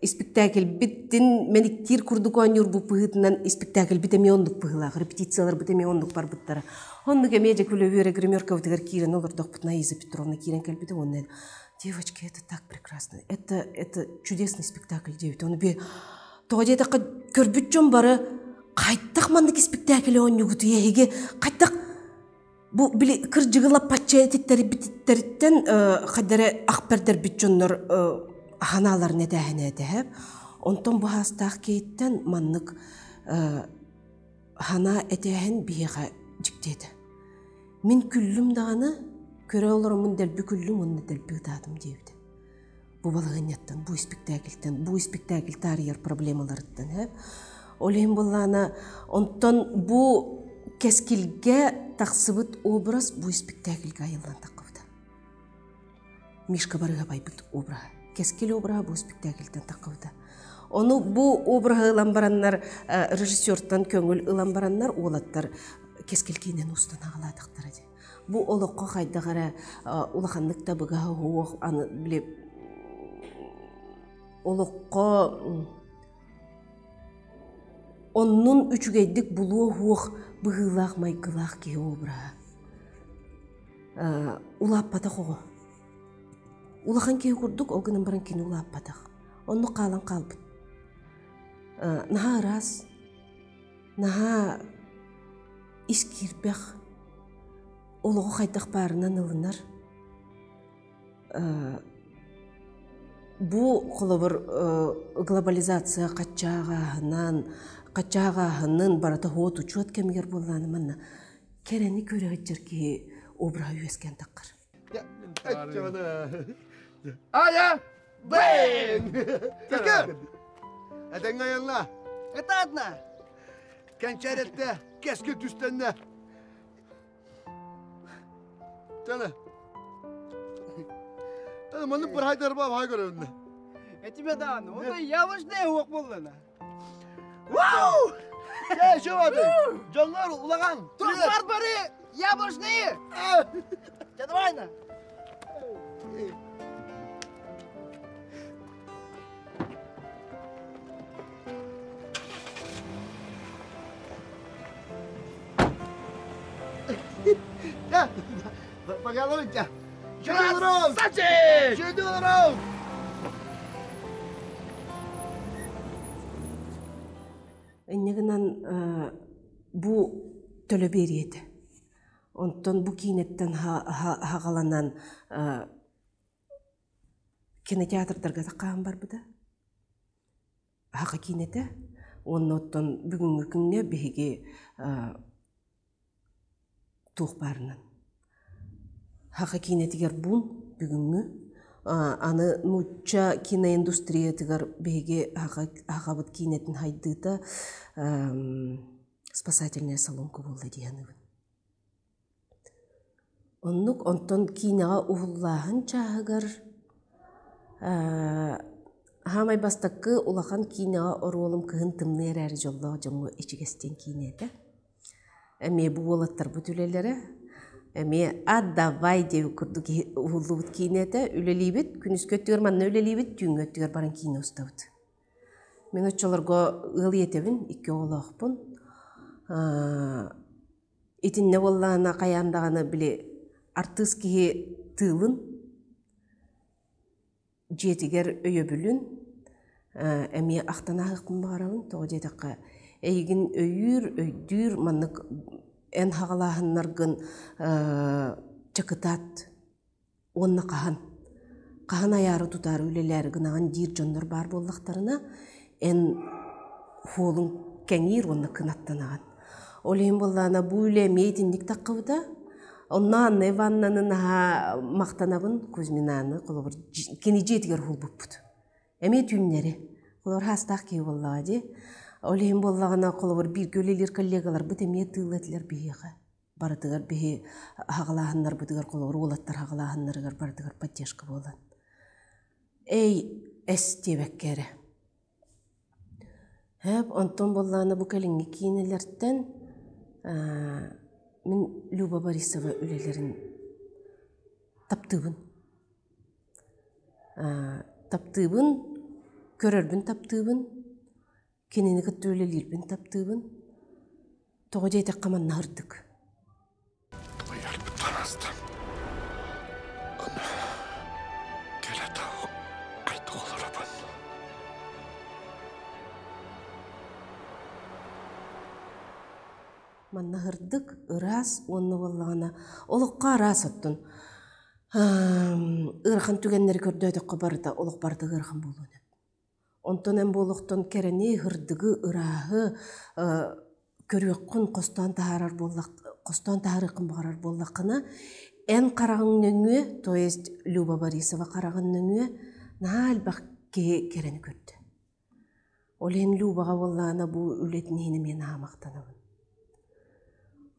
Speaker 2: испиктээкилбитин мэниктиир курдук оонньуурбут быһыытынан испиктээкилбит эмиэ оннук быһыылаах, репетицияларбыт эмиэ оннук барбыттара. Оннук эмиэ дьэ күлэ-үөрэ гримеркабытыгар киирэн олордохпутуна Аиза Петровна киирэн кэлбитэ уонна «Девочки, это так прекрасно, это, это чудесный спектакль» диэбитэ. Ону би тоҕо диэтэххэ көрбүт дьон бары хайдах маннык испиктээкили оонньуугутуй эһиги хайдах Бу били кырдьыгы лаппачча этиттэрбититтэриттэн хайдары ах бэрдэрбит дьоннор ханааларын этээһинэ этэһэп. Онтон бу хаастаах киһиттэн маннык ханаа этээһин биһиэхэ дьикти этэ. Мин күллүм даҕаны, көрө олороммун дэлби күллүм уонна дэлби ытаатым диэбитэ. Бу балаһыанньаттан, бу испиктээкилтэн, бу испиктээкил таарыйар проблемаларыттан һэ. Ол иһин буоллаана, онтон бу кэскилгэ тахсыбыт образ бу испиктээкилгэ айыллан таххыбыта. Мишка Барыһа байбыт обраһа. Кэскил обраһа бу испиктээкилтэн таххыбыта. Ону бу обраһы ылан бараннар, режиссертан көҥүл ылан бараннар уолаттар кэскил киинэн устан аҕалаатахтара дии. Бу олоххо хайдах эрэ улаханнык табыгаһа суох аны били олоххо оннун үчүгэйдик булуо суох быһыылаах майгылаах киһи обраһа. Улааппатах оҕо. Улахан киһи курдук ол гынан баран кини улааппатах. Оннук хаалан хаалбыт. Наһаа ыраас, наһаа ис киирбэх, олоҕу хайдах баарынан ылынар. Бу холобур глобализация хаччааҕааһынан, хаччааҕааһынын барыта уот учуот кэмигэр буоллаҕына манна кэрэни көрө сылдьар киһи обраһа үөскээн таххар.
Speaker 4: Ая! Бэйн! Кэкэ! Этэҥҥэ айанна!
Speaker 5: Кытаатна!
Speaker 4: Кэнчээрэттэ кэскил түстэннэ! Чана! Маннык бырайдарба баай көрөбүннэ.
Speaker 5: Этиме даҕаны, онто яблочный уох буоллана.
Speaker 4: Вау! Чэ, что бады? Дьоннор улахан!
Speaker 5: Тур бары яблочные! Чэ, давай на!
Speaker 4: Поговорите.
Speaker 5: Красавчик!
Speaker 4: Чудо!
Speaker 2: Инньэ гынан бу төлө биэриэ этэ. Онтон бу киинэттэн хаҕаланан кинотеатрдарга хаһан барбыта. Аха киинэтэ. Уонна оттон бүгүҥҥү күҥҥэ биһиги туох баарынан Саха киинэтигэр бум бүгүҥҥү аны нуучча киноиндустриятыгар биһиги сахабыт киинэтин хайдыыта спасательная соломка буолла дии саныыбын. Оннук онтон киинэҕэ уһуллааһын чааһыгар саамай бастакы улахан киинэҕэ оруолум «Кыһын тымныы эрээри дьоллоох дьоҥҥо ичигэс» диэн киинэ этэ. Эмиэ бу уолаттарбыт үлэлэрэ, эмиэ «Отдавай» диэбит курдук уһуллубут киинэ этэ. Үлэлиибит, күнүскү өттүгэр манна үлэлиибит, түүҥҥү өттүгэр баран киинэ устабыт. Мин оччолорго ыал ийэтэбин, икки оҕолоохпун. Итиннэ буоллаҕына хайаан даҕаны били артыыс киһи тыылын, дьиэтигэр өйөбүлүн эмиэ ахтан ааһыахпын баҕарабын. Тоҕо диэтэххэ, эйигин өйүүр, өйдүүр маннык эн хаҕалааһыннаргын чакытаат уонна хаһан хаһан айаары тутаары үлэлээри гынаҕын диир дьоннор баар буоллахтарына, эн хуолуҥ кэҥиир уонна кынаттанаҕын. Ол иһин буоллаҕына бу үлэ эмиэ итинник таххыбыта. Онно Анна Ивановнаны наһаа махтанабын, Кузьминаны, холобур, кини дьиэтигэр уһулбуппут. Эмиэ түүннэри. Холобур, хаастаах киһи буоллаҕа дии. Ол иһин буоллаҕына, холобур, бииргэ үлэлиир коллегаларбыт эмиэ тыылла этилэр биһиэхэ. Барытыгар биһи аһаҕалааһыннарбытыгар, холобур, уолаттар аһаҕалааһыннарыгар барытыгар поддержка буолан. Эй, эс диэбэккэ эрэ. Һээп, онтон буоллаҕына бу кэлиҥҥи киинэлэртэн мин Люба Борисова үлэлэрин таптыыбын. Таптыыбын, көрөрбүн таптыыбын, кинини кытта үлэлиирбин таптыыбын. Тоҕо диэтэххэ манна сырдык.
Speaker 6: Тулуйарбыттан астым. Аны кэлэ хайдах олоробун?
Speaker 2: Манна сырдык, ыраас уонна буоллаҕына олоххо араас оттон ыарахан түгэннэри көрдөөтөххө барыта олох барыта ыарахан буолуон сөп. Онтон эн буолуохтан кэрэни, һырдыгы, ырааһы көрүөххүн хостоон таһаарар буоллах хостоон таһаарыаххын баҕарар буоллаххына, эн хараҕыҥ нөҥүө, то есть Люба Борисова хараҕын нөҥүө наһаа элбэх киһи кэрэни көрдө. Ол иһин Любаҕа буоллаҕына бу үлэтин иһин эмиэ наһаа махтанабын.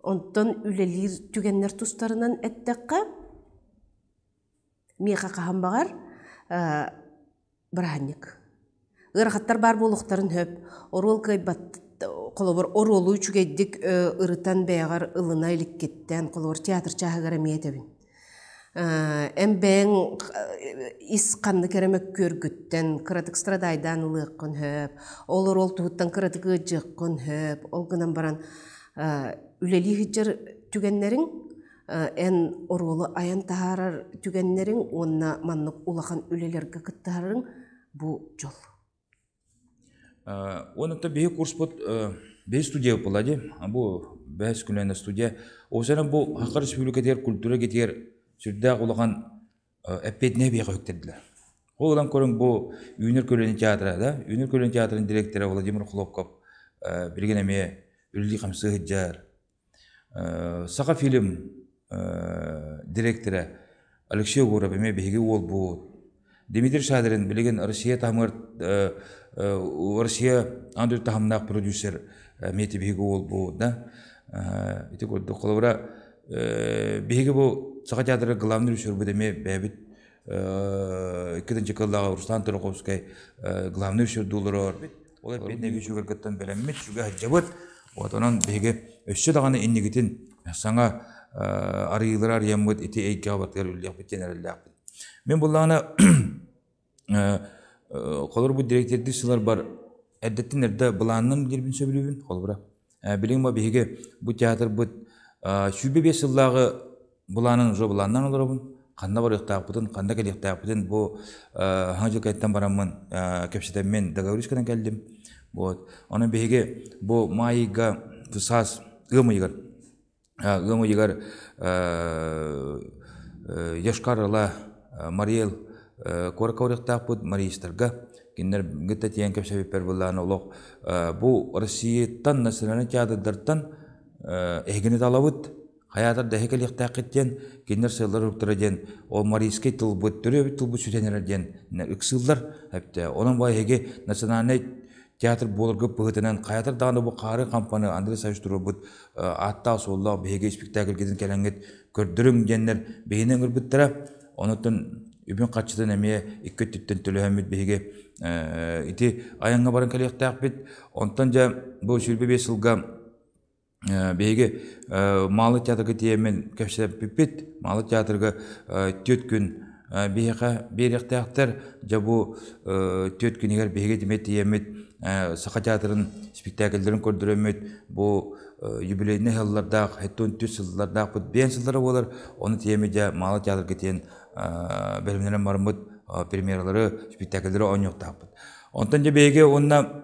Speaker 2: Онтон үлэлиир түгэннэр тустарынан эттэххэ, миэхэ хаһан баҕар бырааһынньык. Ыарахаттар баар буолуохтарын сөп. Оруол кыайбат холобур оруолу үчүгэйдик ырытан бэйэҕэр ылына иликкиттэн, холобур театр чааһыгар эмиэ этэбин. Эн бэйэҥ ис ханнык эрэ мөккүөргүттэн кыратык страдайдаан ылыаххын сөп, ол оруол туһуттан кыратык ыалдьыаххын сөп. Ол гынан баран үлэлии сылдьар түгэннэриҥ эн оруолу айан таһаарар түгэннэриҥ уонна маннык улахан үлэлэргэ кыттыһарыҥ бу дьол.
Speaker 1: Уонна биһи курспут биһи студия буолла дии. Бу бэһис күнүнэн студия. Ол бу Саха Республикатыгар культура китигэр сүрдээх улахан эппиэтинэһи биһиэхэ үктэрдилэр. Ол ылан көрүҥ бу Үүнэр көлүөнэ театра да, Үүнэр көлүөнэ театрын директора Владимир Хлопков билигин эмиэ үлэлии-хамсыы сылдьар. Сахафильм директора Алексей Егоров эмиэ биһиги уолбут. Дмитрий Шадрин билигин Россия таһымыгар Россия аан дойду таһымнаах продюсер эмиэ биһиги уолбут да. Ити курдук холобура биһиги бу Саха театрыгар главный режиссербут эмиэ бэйэбит икки тыһыынча Руслан Тарковскай главный режиссердуу олорор. Ол эппиэтинэһи үчүгэргиттэн бэлэммит, сүгэ сылдьабыт. Вот онон биһиги өссө даҕаны иннигитин саҥа арыйыылары арыйаммыт ити эйгэҕэ барытыгар үлэлиэхпит диэн эрэллээхпин. Мин буллаҕына холобур бу дириэктэрдии сыларбар эрдэттэн эрдэ былаанынан диирбин сөбүлүүбүн холобура. Билигин бу биһиги бу театрбыт 25 сыллааҕы былаанын уже былааннаан олоробун. Ханна барыахтаахпытын, ханна кэлиэхтээхпитин бу хаҥа дьылкайттан бараммын кэпсэтэммин договорюсь гынан кэллим. Вот. Онон биһиги бу маай ыйга саас ыам ыйыгар ыам ыйыгар Йошкар-Ола Мариэл куоракка барыахтаахпыт мариистарга кинилэр кытта тиийэн кэпсэппиппэр былаан олох бу Россияттан национальнай театрдартан эһигини талабыт хайаатар да эһи кэлиэхтээххит диэн кинилэр сыаллар-соруктара диэн ол марийскай тылбыт төрүөбүт тылбыт сүтэн эрэр диэн ыксыыллар эптэ онон бу эһиги национальнай театр буоларга быһыытынан хайатар даҕаны бу хаары хампаны Андрей Савич туруорбут ааттаах-суоллаах биһиги спектакльгитин кэлэҥҥит көрдөрүҥ диэннэр биһини ыҥырбыттара онуттан үбүн харчытын эмиэ икки өттүттэн төлөһөммүт биһиги ити айаҥҥа баран кэлиэхтээхпит онтон дьэ бу 25 сылга Биһиги Маалы театрга тиийэммин кэпсэппиппит. Маалы театрга 4 күн биһиэхэ биэриэхтээхтэр. Дьэ бу түөрт күнүгэр биһиги тимэ тиийэммит Саха театрын спектакльдарын көрдөрөммүт бу юбилейнай сыллардаах, 73 сыллардаахпыт биэн сыллара буолар. Ону тиийэммит дьэ Мало театрга тиийэн бэлэмнэнэн бараммыт премьералары, спектакльдары оонньуохтаахпыт. Онтон дьэ биһиги уонна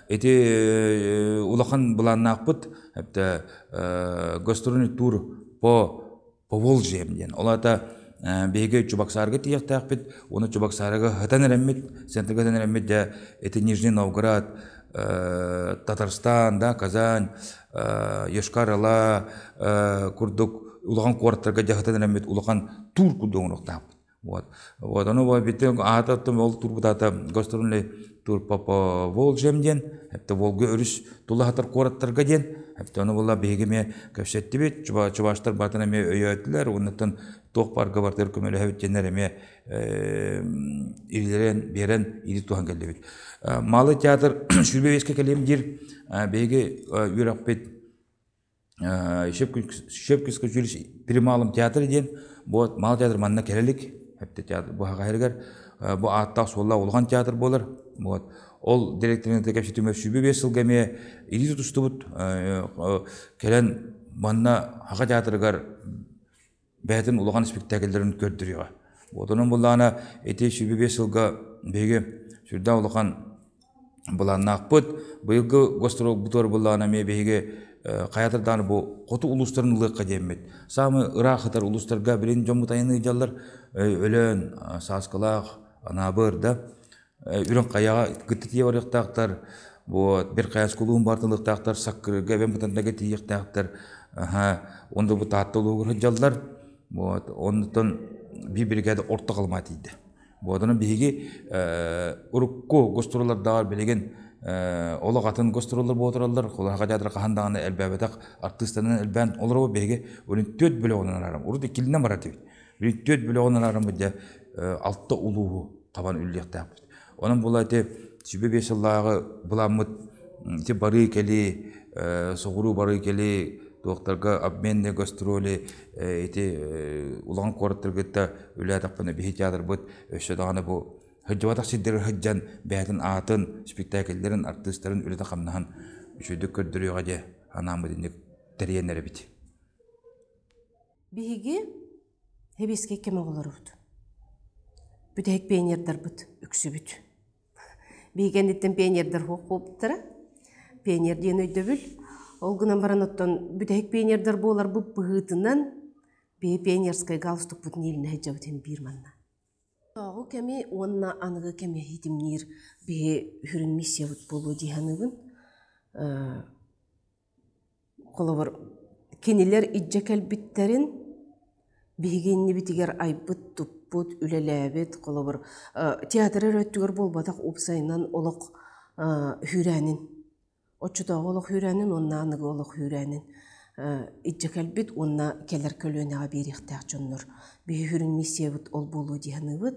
Speaker 1: ити улахан былааннаахпыт гастрольный тур по Поволжьем диэн. Ол аата биһиги Чубаксаарга тиийиэхтээхпит, уонна Чубаксаарга хатан эрэммит, центрга хатан эрэммит дьэ ити Нижний Новгород, Татарстан, да, Казань, Йошкар-Ола курдук улахан куораттарга дьэ хатан эрэммит улахан тур курдук оҥоруохтаахпыт. Вот. Вот, ону бити аата ол турбут аата гастрольный тур по Волжьем диэн, это Волга өрүс тулаһатар куораттарга диэн, это ону була биһиги эмиэ кэпсэттибит, чуваштар баатын эмиэ өйөөтүлэр, оннуттан туох барга бартыгар көмөлөһөбүт диэннэр эмиэ илилэрин биэрэн иди туһан кэллибит. Малый театр сүүрбэ биэскэ кэлиэм диир биһиги үөрэхпит Щепкинское училище при Малом театре диэн бу Мал театр манна кэлэлик театр бу хаһарыгар бу ааттаах суоллаах улахан театр буолар вот ол директорын кэпсэтимэ 25 сылга эмиэ илии тутустубут кэлэн манна Хаха театрыгар бэйэтин улахан спектакльдарын көрдөрүөҕэ. Вот онон буллаҕына ити 25 сылга биһиги сүрдээх улахан былааннаахпыт. Быйылгы гастролбутугар буллаҕына эмиэ биһиги хайатар даҕаны бу хоту улуустарын ылыахха диэммит. Саамай ыраах сытар улуустарга билин дьоммут айаныы дьаллар Өлөөн, Сааскылаах, Анаабыр да Үрүҥ Хайаҕа кытта тиийэ барыахтаахтар. Вот Бэркаяс кулуун баартын ылыахтаахтар, Саккырыырга эбэн Бытантайга тиийиэхтээхтэр. Аха, онно бу Таатта улууһугар сылдьаллар. Вот, оннуттан биир биригээдэ орто халымаа тиийдэ. Вот, онон биһиги урукку гастроллардааҕар билигин олох атын гастроллар буола тураллар. Холоһаха театра хаһан даҕаны элбээбэтэх артыыстарынан элбээн олоробут биһиги урут түөрт бөлөҕүнэн араарам. Урут иккилинэн барар этибит. Билигин түөрт бөлөҕүнэн араараммыт дьэ алта улууһу табан үллүөхтээхпит. Онон була ити 25 сыллааҕы былааммыт ити барыы-кэлии, соҕуруу барыы-кэлии туохтарга обменные гастроли ити улахан куораттарга кытта үлэлээтэхпинэ биһи театрбыт өссө даҕаны бу сылдьыбатах сирдэригэр сылдьан бэйэтин аатын, спектакльлэрин, артыыстарын үлэтин-хамнаһын үчүгэйдик көрдөрүөҕэ диye анааммыт инник тэрийэн эрэбит.
Speaker 2: Биһиги Сэбиэскэй кэм оҕолорубут. Бүтэһик пионердарбыт үксүбүт. Биһиги кэнниттэн пионердар суох буолбуттара. Пионер диэн өйдөбүл. Ол гынан баран оттон бүтэһик пионердар буоларбыт быһыытынан биһи пионерскай галстукпутун иилинэ сылдьабыт иһин биир манна. Тоҕу кэми уонна аныгы кэми ситимниир биһи сүрүн миссиябыт буолуо дии саныыбын. Холобур, кинилэр илдьэ кэлбиттэрин биһиги иннибитигэр айбыт-туппут, үлэлээбит, холобур, театр эрэ өттүгэр буолбатах уопсайынан олох үүрээнин, оччотооҕу олох үүрээнин уонна аныгы олох үүрээнин илдьэ кэлбит уонна кэлэр көлүөнэҕэ биэриэхтээх дьоннор. Биһиги сүрүн миссиябыт ол буолуо дии саныыбыт.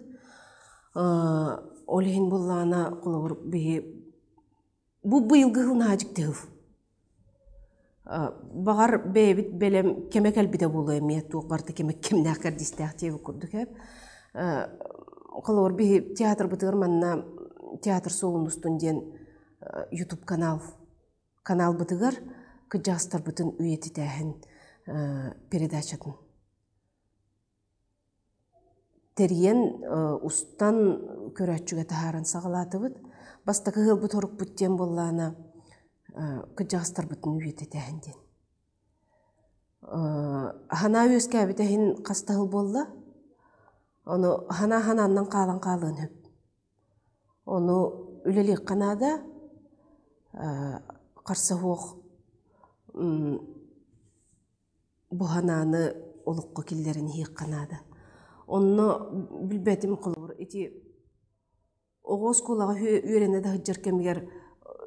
Speaker 2: Ол иһин буоллаҕына, холобур, биһи Бу быйылгы сыл наһаа дьикти сыл. Баҕар бэйэбит бэлэм кэмэ кэлбитэ буолуо эмиэ туох барыта кэмэ кэмнээх кэрдиистээх диэбит курдук ээ. Холобур биһи театрбытыгар манна театр суолун устун диэн YouTube канал каналбытыгар кырдьаҕастарбытын үйэтитээһин передачатын Тэрийэн, устан көрөөччүгэ таһааран саҕалаатыбыт. Бастакы ыалбыт орукпут диэн буоллаҕына, кырдьаҕастарбытын үйэтитээһин диэн. Санаа үөскээбитэ иһин хас да сыл буолла. Ону санаа санааннан хаалан хаалыан сөп. Ону үлэлиэххэ наада, харса суох Бу санааны олоххо киллэрэн иһиэххэ наада. Онно билбэтим холобур ити оҕо оскуолаҕа үөрэнэ да сылдьар кэмигэр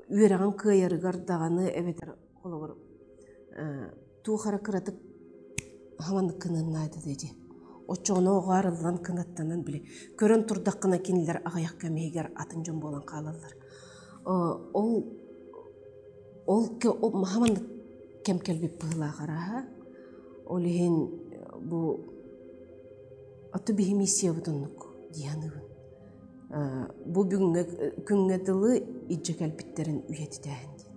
Speaker 2: үөрэҕин кыайарыгар даҕаны эбэтэр холобур туох эрэ кыратык хаманнык гыныан наада дии. Оччоҕуна оҕо арыллан кынаттанан били көрөн турдаххына кинилэр аҕыйах кэм иһигэр атын дьон буолан хаалаллар. Ол Ол хаманнык кэм кэлбит быһыылаах арааһа. Ол иһин бу Оттон биһи миссиябыт оннук дии саныыбын. Бу бүгүҥҥэ күҥҥэ дылы илдьэ кэлбиттэрин үйэтитээһин диэн.